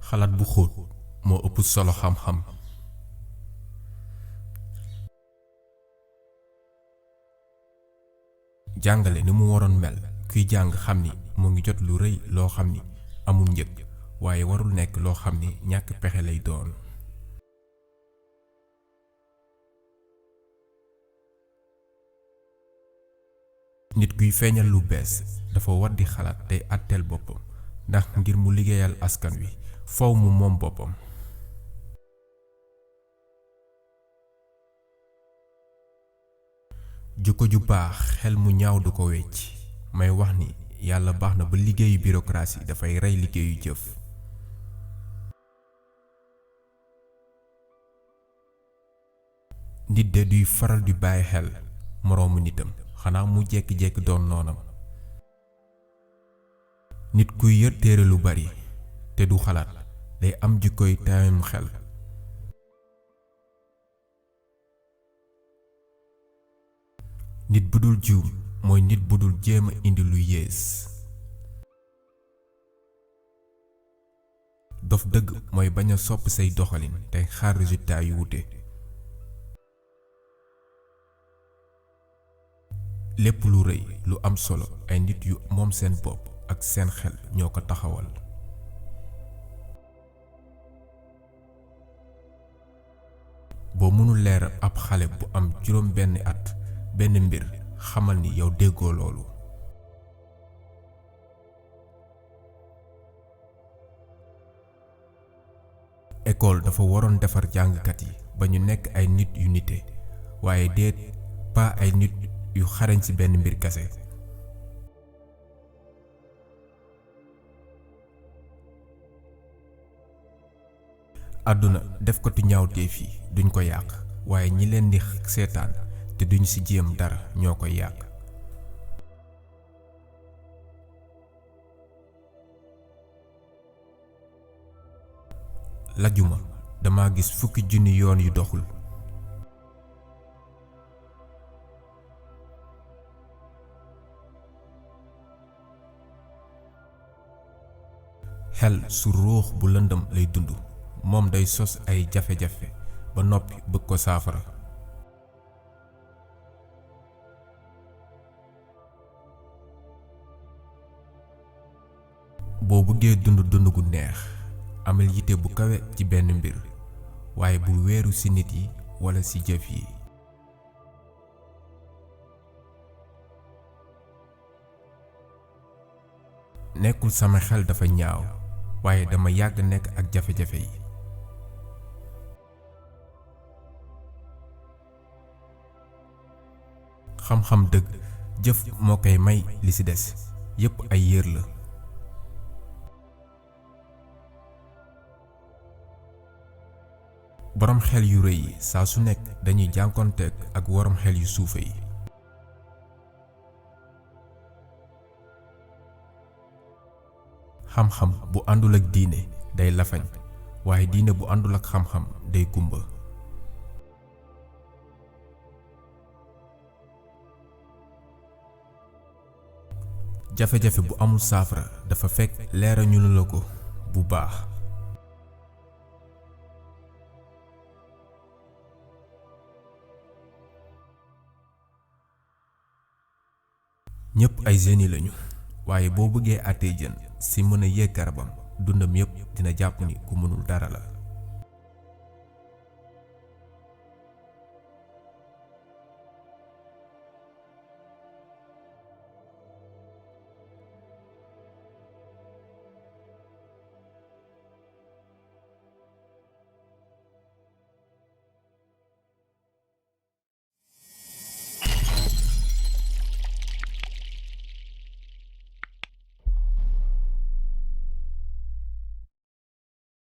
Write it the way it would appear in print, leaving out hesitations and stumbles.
xalaat bu xóot moo ëpp solo xam-xam. jàngale ni mu waroon mel kuy jàng xam ni mu ngi jot lu rëy loo xam ni amul njëg waaye warul nekk loo xam ni ñàkk pexe lay doon. nit kuy feeñal lu bees dafa war di xalaat tey àtteel boppam ndax ngir mu liggéeyal askan wi faw mu moom boppam. jukko ju baax xel mu ñaaw du ko wecc may wax ni yàlla baax na ba liggéeyu bureaucratie dafay rey liggéeyu jëf. nit de duy faral di bàyyi xel moroomu nitam xanaa mu jekki-jekki doon noonam. nit kuy yër téere lu bari te du xalaat day am jikkoy tayam xel. nit bu dul juum mooy nit bu dul jéem a indi lu yées. dof dëgg mooy bañ a sopp say doxalin tey xaar résultat yu wute. lépp lu rëy lu am solo ay nit yu moom seen bopp ak seen xel ñoo ko taxawal. boo mënul leeral ab xale bu am juróom benn at benn mbir xamal ni yow déggoo loolu. école dafa waroon defar jàngkat yi ba ñu nekk ay nit yu nite waaye déet pas ay nit yu xarañ ci benn mbir kase. àdduna def ko ti ñaawteef yi duñ ko yàq waaye ñi leen di seetaan te duñ ci jéem dara ñoo koy yàq. lajuma dama gis fukki junni yoon yu doxul. xel su ruux bu lëndëm lay dund moom day sos ay jafe-jafe ba noppi bëgg ko saafara. boo bëggee dund gu neex amal yite bu kawe ci benn mbir waaye bul weeru ci nit yi walla ci jëf yi. nekkul sama xel dafa ñaaw waaye dama yàgg nekk ak jafe-jafe yi. xam-xam dëgg jëf moo koy may li ci des yépp ay yër la. boroom xel yu rëy yi saa su nekk dañuy jànkonteeg ak woroom xel yu suufe yi. xam-xam bu àndul ak diine day lafañ waaye diine bu àndul ak xam-xam day gumba. jafe-jafe bu amul saafara dafa fekk leera ñu la ko bu baax. ñépp ay génie lañu waaye boo bëggee àttee jën ci mën a yéeg garabam dundam yépp dina jàpp ni ku mënul dara la.